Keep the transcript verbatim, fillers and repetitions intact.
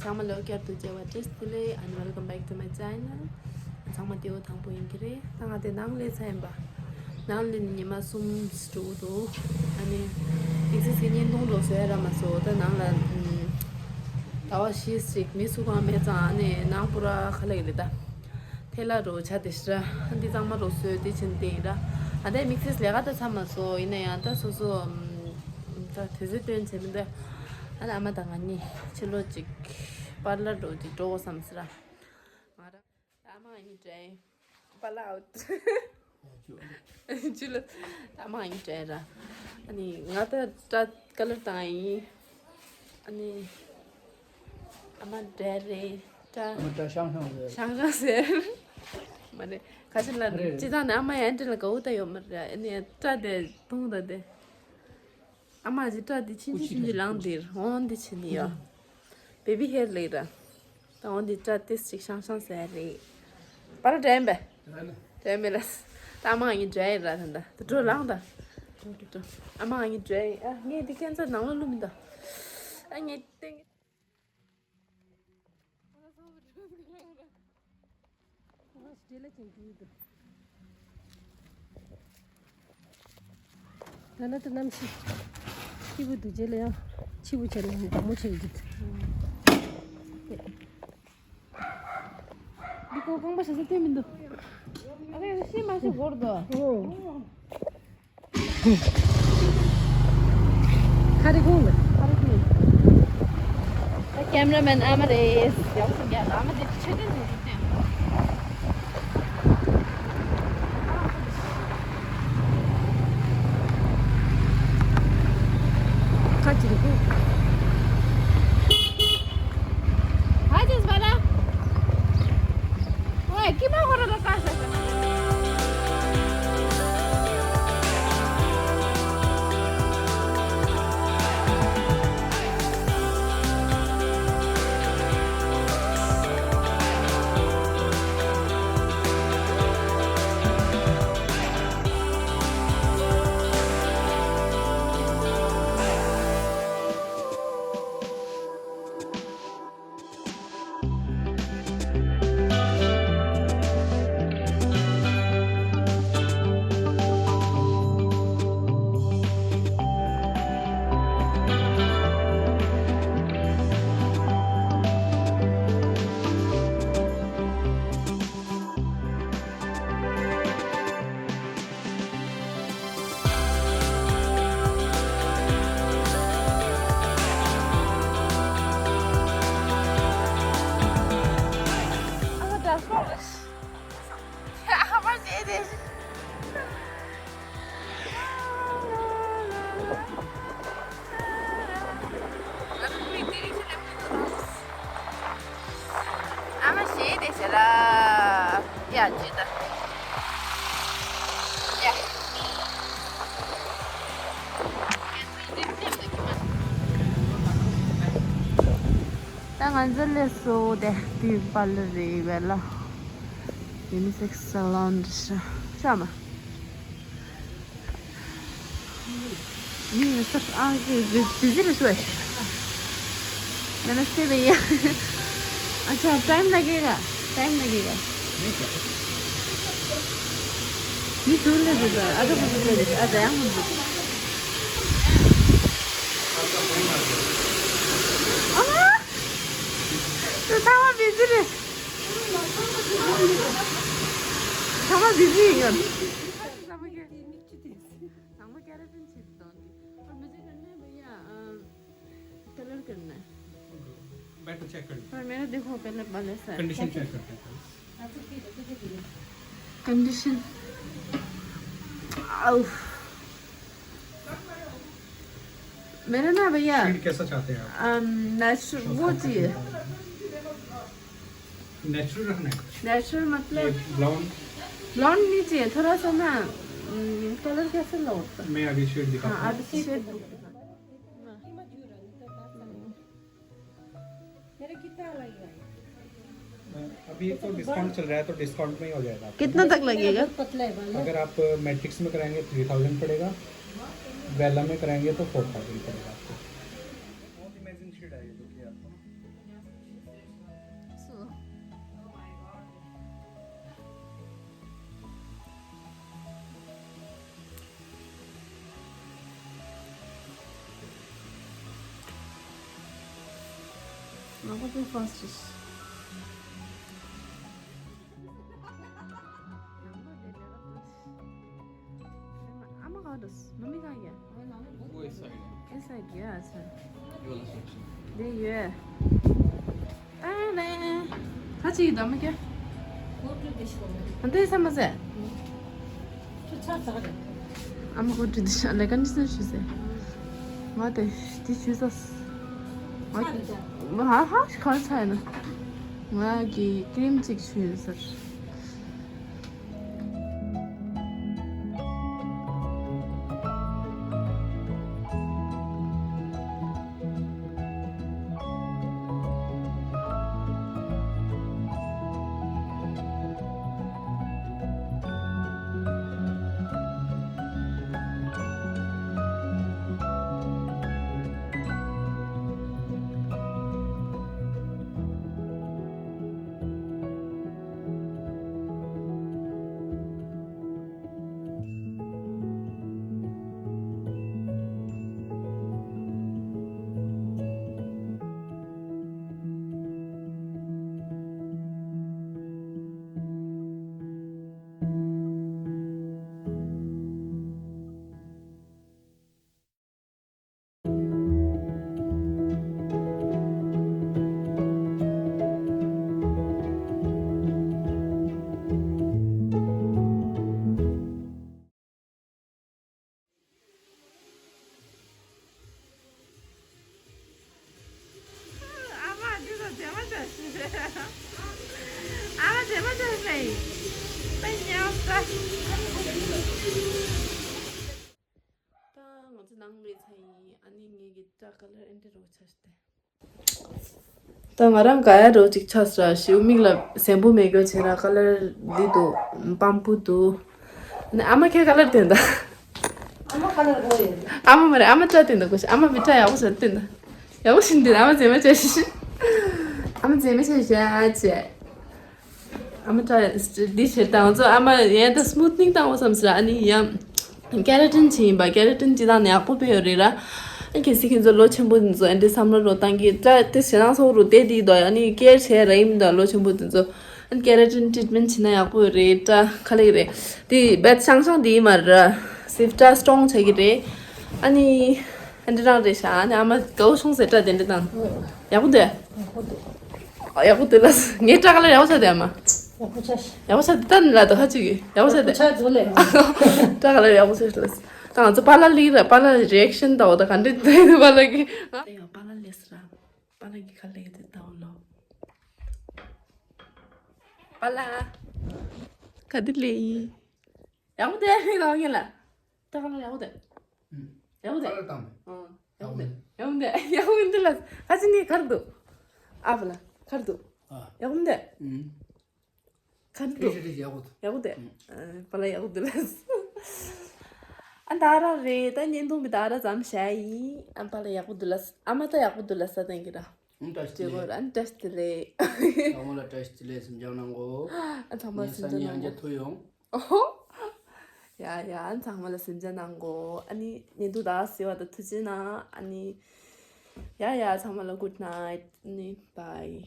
ཚང་མ་ལོ་བསྐྱར་དུ་མཇལ་བ་བཀྲ་ཤིས་བདེ་ལེགས། And welcome back to my channel. ཚང་མ་བདེ་པོ་དང་པོ་ཡིན་གྱི་རེད། ད་ང་དེ་ནང་སླེབས་ཚར་ཡིན་པ། ནང་སླེབས་ནས་ཉི་མ་གསུམ་འགྲོ་གི་འདུག་ཨ་ནི་དམིགས་བསལ་གྱི་བརྙན་ཐུང་འདྲ་བཟོ་ཡ་རག་མ་སོང་། ད་ནང་ལ་ཨམ་ཟླ་བ་བཞི་ཞིག་མི་སུ་གང་མེད་ཙང་། ཨ་ནི་ནང་པུ་ར་ག་ལེ་ག་ལེ་ད། ཐལ་ལ་རོ་ཆ་དེ་ཤི་ར། འདི་གཙང་མ་རོ་སོས་དེ་ཕྱིན་ཏེ་ཡིན་ར། ཨ་ད་དམིགས་བསལ་ལས་ཀ་ད་ཚར་མ་སོང་། ཡིན་ན་ཡང་ད་སོ་སོ་ཨམ་ད་དུས་ཚོད་སྟོན་བྱེད་མི་འདོད། ཨ་ད་ཨ་མ་དང་ང་གཉིས་ཕྱི་ལོགས་ཅིག་པར་ལར་འགྲོ་ཅིག་འགྲོ་དགོས་བསམ་སི་ར། ང་ར་ད་ཨ་མ་ང་གཉིས་འདྲ་ཡིན། པར་ལར་ཨའུ་ཊི། ཇུ་ལ། ད་ཨ་མ་ང་གཉིས་འདྲ་ཡིན་ར། ཨ་ནི་ང་ད་སྐྲ་ཀ་ལར་བཏང་ཡིན། ཨ་ནི་ཨ་མ་འདྲ་རེད། སྐྲ། ཨ་མ་སྐྲ་ཤང་ཤང་ཟེར། ཤང་ཤང་ཟེར། མ་རེད། ཁ་ཆེ་ལ་རེད། སྤྱི་བཏང་ནས་ཨ་མ་ཡང་འདྲ་ལ་དགའ་བོ་ད་ཡོད་མ་རེད། ཨ་ནི་སྐྲ་དེ་གདོང་ད་དེ། ཨ་མ་གི་སྐྲ་དེ་ཕྱིན་ཅི་ཕྱིན་ཅི་ལངས་དེར་འོང་དེ་བྱེད་ནི་ཡོད། བེ་བི་ཧེར་ལེགས་ར། ད་འོང་དེ་སྐྲ་ཏིས་ཅིག་ཤང་ཤང་ཟེར་རེད། པར་འདྲ་ཡིན་པས། འདྲ་ཡིན་ལ། ད་ཨ་མ་ང་གཉིས་འདྲ་ཡིན་ར་ད་ད། ད་འགྲོ་ལངས་ད། འགྲོ་འགྲོ་འགྲོ། ཨ་མ་ང་གཉིས་འདྲ་ཡིན། ཨ་ངས་འདི་ཁྱེད་ཚོ་ནང་ལ་བླུགས་མི་འདུག་ཨ་ངས་ཏེ། ད་ནི་ད་གནམ་གཤིས་སྐྱིད་པོ་འདུག་རྗེས་ལ་ཡང་ཕྱི་པོ་བྱས་ན་ཡང་དགའ་མོ་བྱེད་ཀྱི་འདུག་འདི་ཀོ་རྐང་པ་བྱ་ས་སྟོན་མི་འདུག་ཨ་ཁ་ཡང་ཤི་མ་ཤི་སྒོར་དོ། ཁ་རི་ཁུང་ལ། ཁ་རི་ཁུང་། ད་ཀེམ་ར་མེན་ཨ་མ་རེད། ཡག་སོང་ཡ། ཨ་མ་དེ་ཆེ་དྲན་ནས་རེད་དེ། ཁ་ཅིག་རི་ཁུང་། ཧ་ཅིག་བ་ལ། ཨོའི་ཀི་མ་ཧོ་ར་ལ་ཀ་ས་ས། ཨ་མ་ཞེས་དེ་ཟེར་ལ། ཡ་ཅི་ད། ཡ། ད་ང་ཚོ་སླེབས་སོང་། དེ་བི་པར་ལར་རེད་པས་ལ། ཡུ་ནི་སེག་སལོན་རེད་ཤག་ཤ་མ། ये सब आगे बिजी रसोई। नमस्ते भैया। अच्छा, टाइम लगेगा? टाइम लगेगा? ये दूर ले दे दो। अरे, अरे, अरे, अरे, अरे। अरे, तो था बिजी रे। था बिजी है। ནང་མ་ཀེ་ར་ཕིན་ཆེ་དང་། और मुझे करना है भैया, अ, कलर करना है। बेटर चेक कर। पर मेरा देखो पहले, पहले से कंडीशन चेक करते हैं। कंडीशन। आउ। मेरा ना भैया, शेड कैसा चाहते हैं आप? अम, नेचुरल, वो चाहिए। नेचुरल रखना है। नेचुरल मतलब ये ब्लॉन्ड। ब्लॉन्ड नहीं चाहिए, थोड़ा सा ना, हम्म, कलर कैसे ला होता? मैं अभी शेड दिखाता हूँ। हाँ, अभी शेड। मेरा कितना लगेगा? अभी तो डिस्काउंट चल रहा है, तो डिस्काउंट में ही हो जाएगा आपका। कितना तक लगेगा? बहुत पतला है बाल। अगर आप मैट्रिक्स में कराएंगे, थ्री थाउजेंड पड़ेगा, वेला में कराएंगे, तो फोर थाउजेंड पड़ेगा आपको। बहुत अमेजिंग शेड है ये, देखिए आपको। ང་ཁོ་ཚོའི་ཧྥ་སི་ཊི། ཨ་མ་ག་འགྲོ། མ་མི་ག་ཡ། ཨེ་ས་གི་ཨ་ས། དེ་ཡོད། ཨ་ནེ། ཁ་ཅིག་གདམ་མི་ཀྱ། ཨ་འདི་ས་མ་ཟེ། ཨ་མ་ཁོ་ཏྲི་འདི་ཤ་ལེ་ཀན་ཌི་ཤ་ནར་ཞུ་ཟེ། ང་དེ་འདི་ཞུ་ཟ། ང་ཧ་ཧ་ཁར་ཚ་ཡིན། ང་གི་ཀྲིམ་ཅིག་ཞུ་ཟེར། ཨ་མ་འདི་ཚོ་རྫས་མ་འདྲ་ཞིག་རེད། ཨ་མ་རྫས་མ་འདྲ་ཞིག་རེད། ད་ཉལ་ས། ད་ང་ཚོ་ནང་སླེབས་ཚར་ཡིན། ཨ་ནི་ངེད་ཀྱི་སྐྲ་ཀ་ལར་ཨེ་འདྲ་རོ་ཆགས་ཏེ། ད་ང་རང་ག་ཡ་རོ་ཅིག་ཆགས་སོང་ཞིའུ་མིག་ལ་སེམས་པོ་མེད་རྒྱུ་བྱས་ན་ཀ་ལར་འདི་འདུག་པམ་པུ་འདུག་ཨ་མ་ཁྱེད་ཀ་ལར་དེ་འདྲ། ཨ་མ་ཀ་ལར་གོ་ཡོད། ཨ་མ་མ་རེད། ཨ་མ་སྐྲ་དེ་འདྲ་གོ་ཤི། ཨ་མ་མི་སྐྲ་ཡག་པོ་བྱས་དེ་འདྲ། ཡག་པོ་ཞིག་འདི་ཨ་མ་རྫས་མ་བྱས་ཤི། ཨ་མ་རྫས་མ་བྱས་ཤི་ཨ་ཅེ། ཨ་མ་ཏྲ་འདི་བྱེད་དང་ཚོ་ཨ་མ་ཡན་ད་སྨུ་ཐི་ནིང་བཏང་བ་བསམ་ཟེར། ཨ་ནི་ཡང་ཀེ་ར་ཏིན་བྱས་ཡིན་པ། ཀེ་ར་ཏིན་བྱས་དང་ནི་ཡག་པོ་བྱས་ཡོད་རེད་ར། ཨ་གལ་སྲིད་ཁྱེད་ཚོ་ལོ་ཆེན་པོ་འདི་ཚོ་ཨ་འདྲའི་བསམ་བློ་རོ་བཏང་གི་ཏྲ་དེ་ཞེ་སྡང་ཚོགས་རུ་བསྡད་དེ་དོ། ཨ་ནི་ཀེར་བྱས་ར་ཡིན་ད་ལོ་ཆེན་པོ་འདི་ཚོ། ཨ་ནི་ཀེ་ར་ཏིན་ཊི་རི་ཊི་མེན་ཊི་བྱས་ན་ཡག་པོ་ཡོད་རེད། ཏྲ་ཁ་ལེགས་རེད། དེ་བེད་ཤང་ཤང་དེ་ཡིན་མ་རེད་ར། སིབ་ཏྲ་སི་ཊོང་བྱེད་ཀྱི་རེད། ཨ་ནི་ཨ་འདྲ་རང་རེད་ཤག་ཨ་ནི་ཨ་མ་དགའ་བོ་བྱུང་ཟེར་ཏྲ་དེ་འདྲ་དང་། ཡག་པོ་འདུག་ཡག་པོ་འདུག་ལ། ངའི་སྐྲ་ཀ་ལར་ཡག་པོ་ཆགས་འདུག་ཨ་མ། ཡག་པོ་ཆགས་ཤག་ཡག་པོ་ཆགས་འདུག་ད་ནི་ལ་དོ་ཁ་ཅིག་གི་ཡག་པོ་ཆགས་འདུག་ཆགས་འདུག་ལེ། སྐྲ་ཀ་ལར་ཡག་པོ་ཆགས་ཤག་ལ། ད་ང་ཚོ་པཱ་ལགས་ལ་ར་པཱ་ལགས་རི་ཨེག་ཤན་ལྟ་བ་ད་ག་འདྲ་འདུག་པཱ་ལགས་ཀྱི། ད་ཡང་པཱ་ལགས་ལས་སི་ར། པཱ་ལགས་ཀྱི་ཁ་ལས་དེ་ལྟ་བ་ལོ། པཱ་ལགས། ག་དུས་ལས་ཡིན། ཡག་པོ་འདུག་མི་ལ་ངེད་ལ། ད་ག་ལ་ཡག་པོ་འདུག་ཡག་པོ་འདུག་ཨ་ལ་དང་། ཨ། ཡག་པོ་འདུག་ཡག་པོ་འདུག་ཡག་པོ་འདུག་ལ། ཁ་ཅིག་ནི་གར་འདུག་ཨ་བ་ལ་གར་འདུག་ཨ། ཡག་པོ་འདུག་ཨུམ། གར་འདུག་རེད་རེད་རེད། ཡག་པོ་འདུག་ཡག་པོ་འདུག་ཨུམ། ཨ། པཱ་ལགས་ཡག་པོ་འདུག་ལ། ཨ་ད་ར་རེད། ད་བརྙན་ཐུང་གི་ད་ར་ཙམ་བྱ་ཡིན། ཨ་པཱ་ལགས་ཡག་པོ་འདུག་ལ། ཨ་མ་ད་ཡག་པོ་འདུག་ལ་ས་དན་གི་ར། ཨུམ། བཀྲ་ཤིས་བདེ་ལེགས། ཨ་བཀྲ་ཤིས་བདེ་ལེགས། ཚང་མ་ལ་བཀྲ་ཤིས་བདེ་ལེགས། སེམས་ཅན་ནང་གོ། ཨ་ཚང་མ་ལ་སེམས་ཅན་ནང་གོ། ཨོ། ཡ་ཡ། ཚང་མ་ལ་སེམས་ཅན་ནང་གོ། ཨ་ནི་ཉིན་དུ་ད་སེ་བ་ད་ཐུགས་རྗེ་གནང་། ཨ་ནི་ཡ་ཡ། ཚང་མ་ལ་good night། ཨ་ནི་bye།